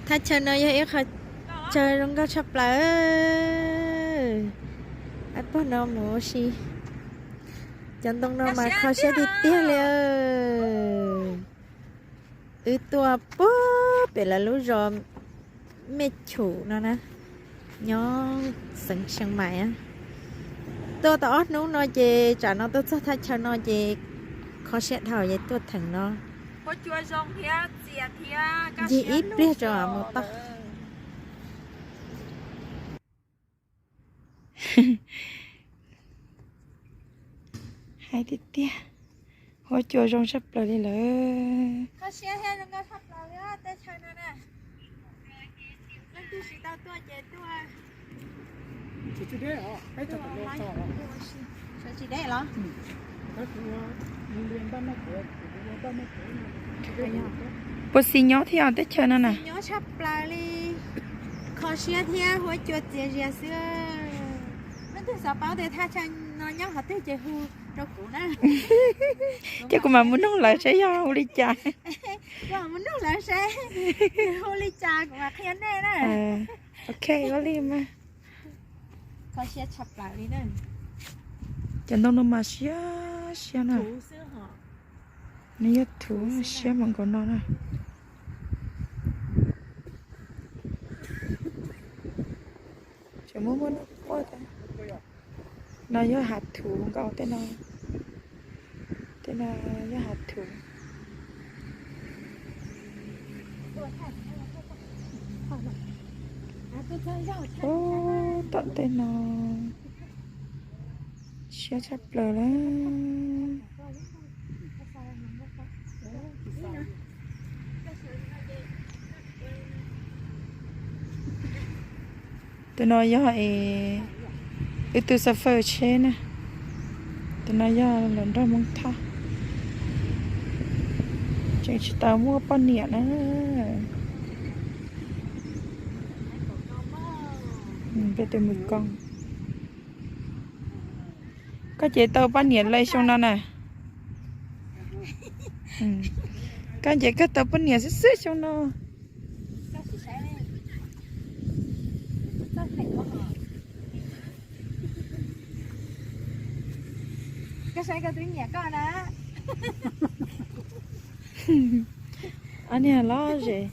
Thaj chaw no yog ib qho chaw zoo nkauj tshaj plaws. Pab pog no mus ua si. Cov ntoo no mas kho siab tiag tiag li. Wb tuaj puag pem lawv lub zos Mej Chum no na, nyob xeev Xeev Maim. Tuaj tau ob hnub no ces tsam no tuaj txog thaj chaw no ces kho siab dhau ces tuaj theem no. Ncig ib pliag tso mus tau. Hais tiag tiag, huab cua zoo tshaj plaws li lawm. Puas xis nyob thiab teb chaws no na? Tshaj plaws li, kho siab thiab huab cua txias zias xwb. Leej twg xav paub tias thaj chaw no nyob qhov twg ces hu rau kuv na. Ces kuv mam mus nug lawv saib yog hu li cas. Kuv mam mus nug lawv saib hu li cas kuv mam qhia nej na. Ok, ua li mas. Kho siab tshaj plaws li na. Cov ntoo no mas siab siab na. Nws yog thuv siab mas nkaus no na. Tseem muaj muaj noj quaj thiab. No yog hav thuv nkaus tej no. Tej no yog hav thuv. Ub, tom tej no siab tshaj plaws lawm. Tus no yog es wb tus xav fawj tsheb na. Tus no yog los nrog Hmoob Thoj. Tseem tsis tau muaj poj niam na. Peb tus mus koos. Koj ces tau poj niam lawm xyoo no na. Koj ces koj tau poj niam xwb xwb xyoo no. Koj saib koj twb nyiam koj na. Ob niag loj zem.